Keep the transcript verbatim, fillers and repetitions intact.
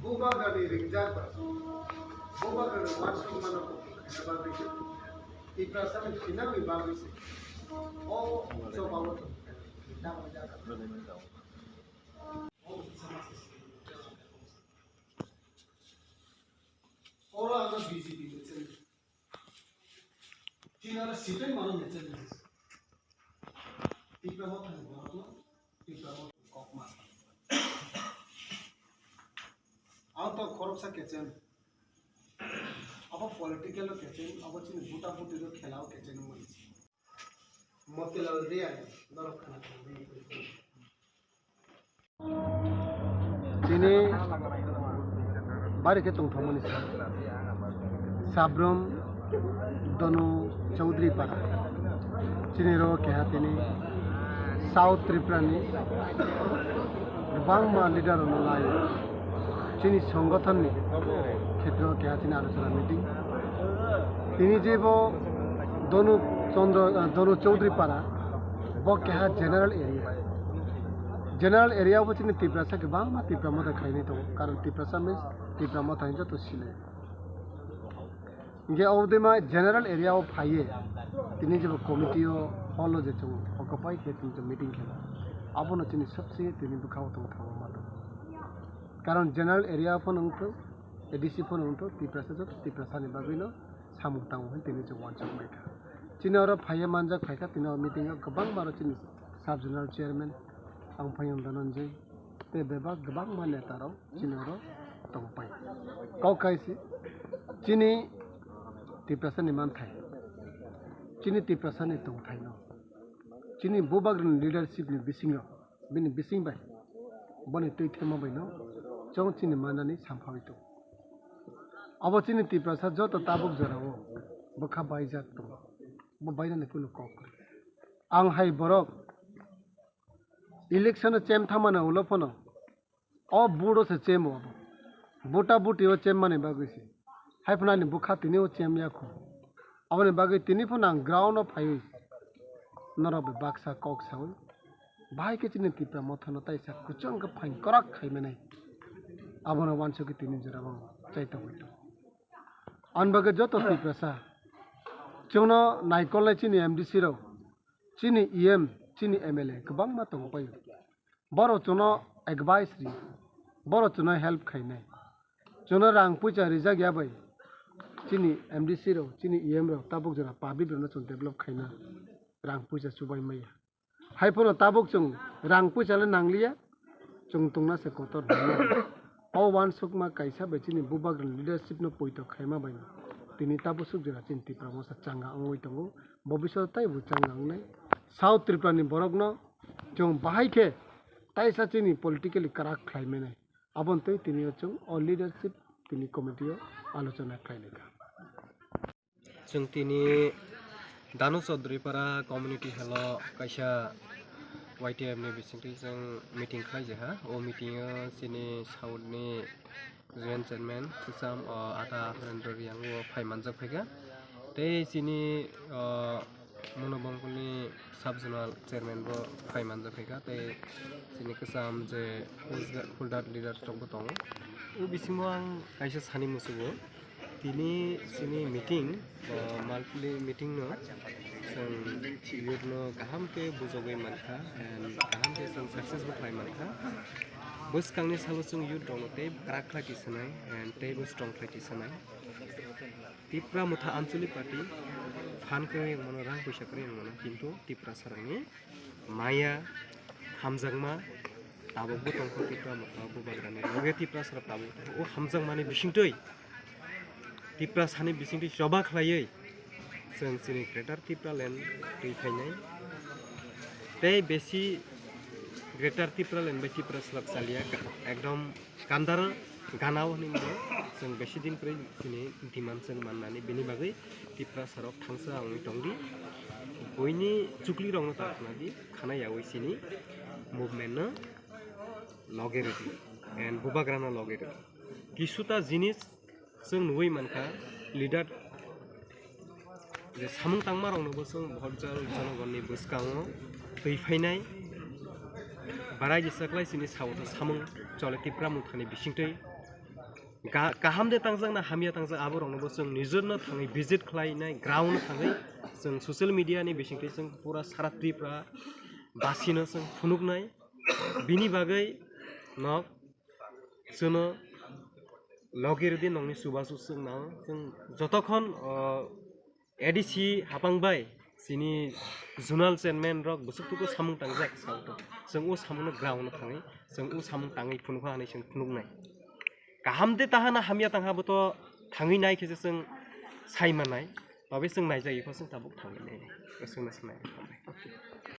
Bubagrani ringjak ba, bubagrani uansukmano khaina bagwi se, Tiprasani thinangni bagwi se, o chobao chwng tamo jaga. Oro ano B J P ni channel. Chini oro sitai mano ni channel. Tipra Mothani borokno Tipra Motha kokma. Ang to khoroksa kechem. Abo political o kechem, abo chini buta buti ro khela o kechem wngmani. Motilal Riyani norok khana thangwi. Tini bari khe tongthokmani sa. Sabrum Donu Chaudhary Para. Chini ro keha tini South Tripura ni kwbangma leader rokno lai. Chini songothon ni khetro keha chini alochona meeting. Tini je bo Donu Chandra, ah, Donu Chaudhary Para, bo keha general area. General area bo chini Tiprasa kwbangma Tipra Motha khainai tongo. Karon Tiprasa means Tipra Motha hinwi joto sinai. Hinkhe obodima general area o phaiye, tini jebo committee o hall o je chwng occupy khe chwng meeting khe, abono chini sabse tini bwkha o tong thangma tong. Karon general area phano wngthok, A D C phano wngthok, Tiprasa joto Tiprasa ni bagwi no samung tango hwn tini chwng uansuk mai kha. Chini oro phaiye manjak phaikha, tini o meeting o kwbangma ro chini sub zonal chairman Angphayung Dhananjay tei bebak kwbangma neta rok chini oro tongpai. Kok kaisi chini Tiprasa ni manthai, chini Tiprasa ni tongthai no, chini bubagrani leadership ni bisingo, bini bising bai, boni twi thema bai no chwng chini manani samphawi tongo. Abo chini Tiprasa joto tabuk jorao bwkha baijak tongo, bo bainani kunu kok kwrwi. Ang hai borok election o chem thamani ulo phano o vote o se chemo abo. Buta buti o chemmani bagwi se. Hai phano ani bwkha tini o chemya khu. Aboni bagwi tini phano ang ground o phaiwi norok bai baksa kok sawi. Bahai khe chini Tipra Mothano taisa kuchung khe phain kwrak khai mwnai. Abono uansukwi tini jora o chai tongwi tongo. Ani bagwi joto Tiprasa chwngno naikolnai chini M D C rok, chini E M, chini M L A kwbangma tongpaio. Borok chwngno advice ri, borok chwngno help khainai. Chwngno rang puisa rijak ya bai chini M D C rok, chini E M rok tabuk jora public rokno chwng develop khaina rang puisa chubai maya. Hai phano tabuk chwng rang puisa le nangliya, chwng tongna se kotor hwnwi. O uansukma kaisa bai chini bubagrani leadership no poito khaima bai tini tabuk suk jora chini Tipra Motha changa wngwi tongo, bobiswt tei bo changa wngnai. South Tripura ni borok no chwng bahai khe taisa chini politically kwrak khlai mwnai. Aboni twi tini o chwng o leadership tini committee o alochona khlai lai kha. Chwng tini Danu Chaudhary Para community hall o kaisa Y T F ni bisingtwi chwng meeting khlai jaha. O meeting o chini South ni joint chairman Kwcham, o, Ata Harendra Reang o phai manjak phaikha. Tei chini, o, Monobongkol ni sub zonal chairman bo phai manjak phaikha. Tei chini Kwcham je Hulda-, Huldat leader rok bo tongo. O bisingo ang kaisa sani musugo. Tini chini meeting, o, monthly meeting no chwng youth no kaham khe bujogwi mankha and kaham khe chwng success bo khlai mankha. Bwskangni salo chwng youth rokno tei kwrak khlai tisanai and teibo strong khlai tisanai. Tipra Motha Anchalik Party phan kwrwi wngmano, rang puisa kwrwi wngmano, kintu Tiprasa rokni maya hamjakma tabukbo tongkha Tipra Motha bubagrani loge Tiprasa rok tabuk tongkha. O hamjakmani bisingtwi Tiprasani bisingtwi choba khlaiwi chwng chini Greater Tipraland twi phainai. Tei besi Greater Tipraland bai Tiprasa rok chaliya, ekdom gandar ganao hinwi chwng besi din kwrwi chini demand chwng mannani, bini bagwi Tiprasa rok thangsa wngwi tongdi. Buini chukli rokno ta khwnadi, khana yaui chini movement no loge rwdi and bubagrano loge rwdi. Kisuta jinis chwng nugui mankha, leader je samung tangma rokno bo chwng bhot jal jonogonni bwskango twi phainai, Barai jesa khlai chini sao to samung chole Tipra Mothani bisingtwi. Ga-, kaham de tangjak na hamya tangjak, abo rokno bo chwng nijor no thangwi visit khlai nai, ground no thangwi chwng social media ni bisingtwi chwng pura sara Tripura basi no chwng phunuk nai. Bini bagwi nok chwno logi rwdi nokni chubachu chwng nang. Chwng jotokhon, o, A D C hapang bai chini zonal chairman rok bwswk tuku samung tangjak sao to. Chwng o samung no ground no thangwi, chwng o samung tangwi phunukha hinwi chwng phunuknai. Kaham de taha na hamya tangha bo to thangwi nai khe se chwng sai mannai. Tobe chwng naijak ikho chwng tabuk thangwi nai. Chwng no sanai.